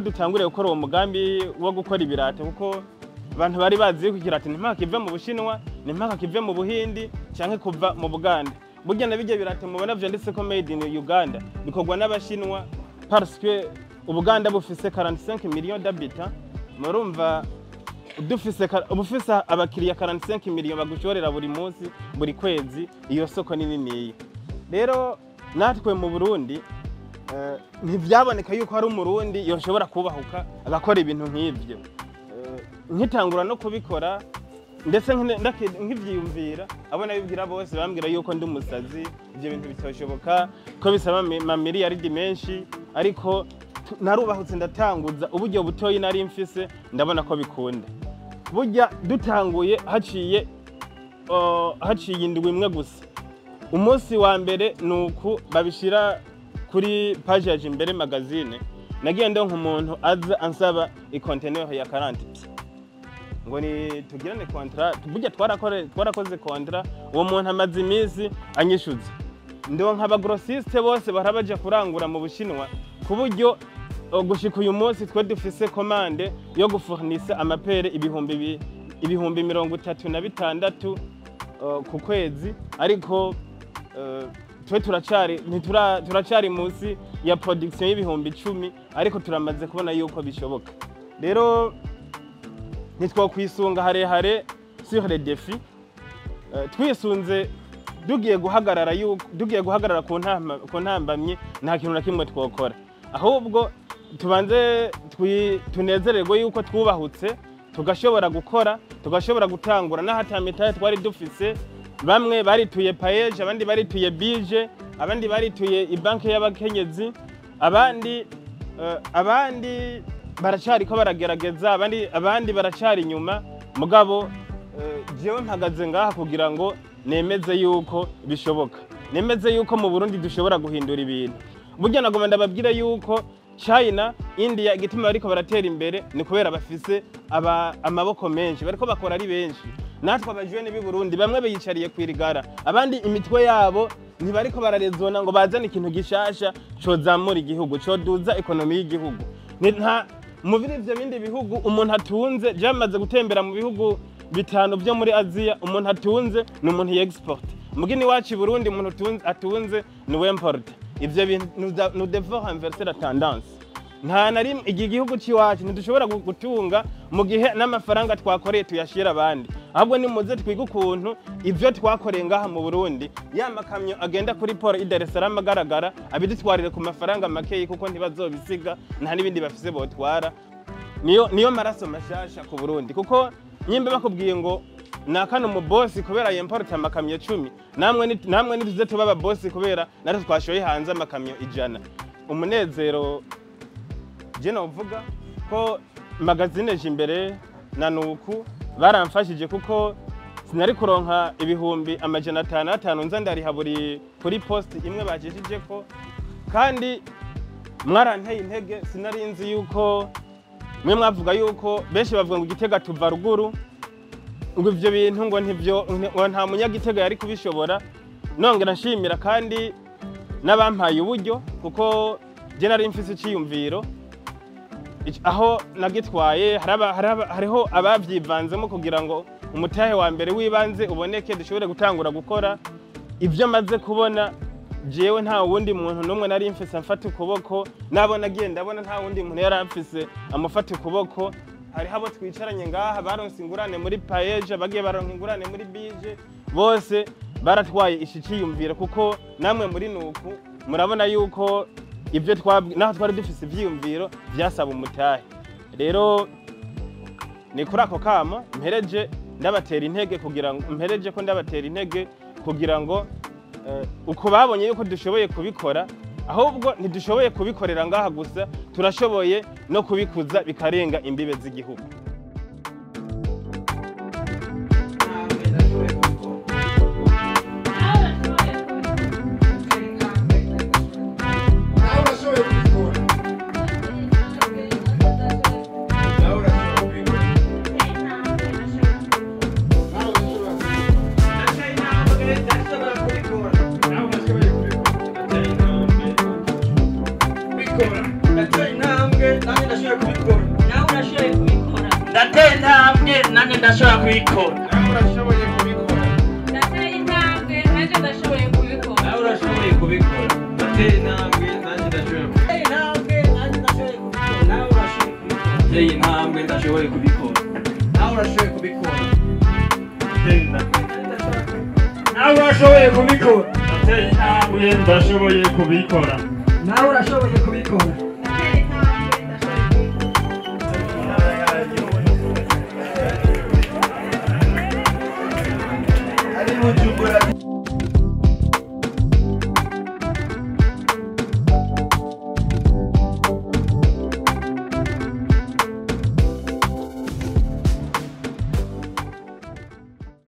Aho dutanguriye gukora uwo mugambi wo gukora ibirato, kuko abantu bari bazi yuko ikirato ntimpaka kive mu Bushinwa, ntimpaka kive mu Buhindi canke kuva mu Buganda. Burya na bijya birato mubona vyanditse ko "made in Uganda" bikorwa n'Abashinwa, parce que Ubuganda bufise 45 millions d'habitants. Murumva dufise ubufise abakiriya 45 millions bagushorera buri munsi, buri kwezi, iyo soko ni niniya. Rero natwe mu Burundi ntivyaboneka yuko hari Umurundi yoshobora kubahuka agakora ibintu nk'ivyo. Nkitangura no kubikora, ndetse nkivyiyumvira, abo nabibwira bose bambwira yuko ndi umusazi, ivyo bintu bitoshoboka, ko bisaba mamiliyaridi menshi. Ariko narubahutse, ndatanguza uburyo butoyi nari mfise, ndabona ko bikunda. Burya dutanguye, haciye indwi imwe gusa, umunsi wa mbere nuku babishira kuri page ya Jimbere Magazine, nagiye ndonka umuntu aza ansaba ikonteneur ya 40 pieds ngo ni tugirane contrat. Burya twarakoze contrat, uwo muntu amaze iminsi anyishuza. Ndonka aba grossiste bose bahora baja kurangura mu Bushinwa, ku buryo gushika uyu munsi twe dufise commande yo gufurnisa ama paires 36,000 ku kwezi. Ariko twe turacari ntitura turacari munsi ya production y'10,000, ariko turamaze kubona yuko bishoboka. Rero ntitwokwisunga harehare sur les défis. Twisunze dugiye guhagarara yuko dugiye guhagarara ku ntambamyi, nta kintu na kimwe twokora. Ahubwo tubanze tunezererwe yuko twubahutse, tugashobora gukora, tugashobora gutangura n'ahatamitahe twari dufise. Bamwe barituye PAEEJ, abandi barituye BIJE, abandi barituye ibanki y'abakenyezi, abandi baracariko baragerageza, abandi baracari inyuma. Mugabo jewe mpagaze ngaha kugira ngo nemeze yuko bishoboka, nemeze yuko mu Burundi dushobora guhindura ibintu. Burya nagoma ndababwira yuko China, India, igituma bariko baratera imbere ni kubera bafise amaboko menshi, bariko bakora ari benshi. Natwe abajene b'i Burundi, bamwe biyicariye kwirigara, abandi imitwe yabo ntibariko bararezona ngo bazane ikintu gishasha cozamura igihugu, coduza économie y'igihugu. Ni nta mu biri ivyo bindi bihugu umuntu atunze. Byamaze gutembera mu bihugu bitanu byo muri Aziya, umuntu atunze ni umuntu yexport. Mugini wacu i Burundi, umuntu atunze ni we import. Ivyo bintu nous devons renverser la tendance. Nta na rimwe iki gihugu c'iwacu ntidushobora gutunga mu gihe n'amafaranga twakoreye tuyashira abandi. Ahubwo nimuze twige ukuntu ivyo twakoreye ngaha mu Burundi, ya makamyo agenda kuri port i Dar es Salaam agaragara, abidutwarire ku mafaranga makeyi, kuko ntibazobisiga, nta n'ibindi bafise botwara. Niyo maraso mashasha ku Burundi, kuko nyimba bakubwiye ngo nakano umubosi kubera yemporta amakamyo 10, namwe nituze tuba ababosi kubera natwe twashoye hanze amakamyo 100. Umunezero je novuga ko magazine Jimbere na nuku baramfashije, kuko sinari kuronka 505,000 nza ndariha buri kuri post imwe bajishije ko. Kandi mwaranteye intege. Sinari nzi yuko mwe mwavuga yuko benshi bavuga ngo Igitega tuva ruguru, ngo ivyo bintu ngo ntivyo, ngo nta munyagitega yari kubishobora. Nongera nshimira kandi n'abampaye uburyo, kuko je nari mfise iciyumviro, aho nagitwaye hariho abavyivanzemo kugira ngo umutahe wa mbere w'ibanze uboneke, dushobore gutangura gukora. Ibyo maze kubona jewe, nta wundi muntu n'umwe nari mfise amfata ukuboko. Nabo nagiye ndabona, nta wundi muntu yari amfise amufata ukuboko. Hariho abo twicaranye ngaha baronse ingurane muri PAEEJ, bagiye baronka ingurane muri BIJE, bose baratwaye ishi ciyumviro, kuko namwe muri nuku murabona yuko ibyo naho twari dufise ivyiyumviro vyasaba umutahe. Rero ni kuri ako kamo mpereje ndabatera intege, kugira ngo mpereje ko ndabatera intege kugira ngo uko babonye yuko dushoboye kubikora, ahubwo ntidushoboye kubikorera ngaha gusa, turashoboye no kubikuza bikarenga imbibe z'igihugu. Namwe ndashoboye kubikora. Nawe urashoboye kubikora. Nawe urashoboye kubikora. Nawe urashobora kubikora. Nateye intambwe, ndashobora kubikora. Nawe urashoboye kubikora. Bikora. Nateye intambwe, nanjye ndashoboye. Nanjye ndashobora kubikora. Nawe urashoboye kubikora. Ndateye intambwe, nanjye ndashoboye kubikora. Nawe urashoboye kubikora. Ndateye intambwe, nanjye ndashoboye kubikora. Intambwe nanjye ndashoboye kubikora. Nawe urashoboye kubikora. Ndateye intambwe, ndashoboye kubikora. Nawe urashoboye kubikora. Nawe urashoboye kubikora. Ndateye intambwe, ndashoboye kubikora. Nawe urashoboye kubikora. Ndateye intambwe, ndashoboye kubikora. Ari Bujumbura.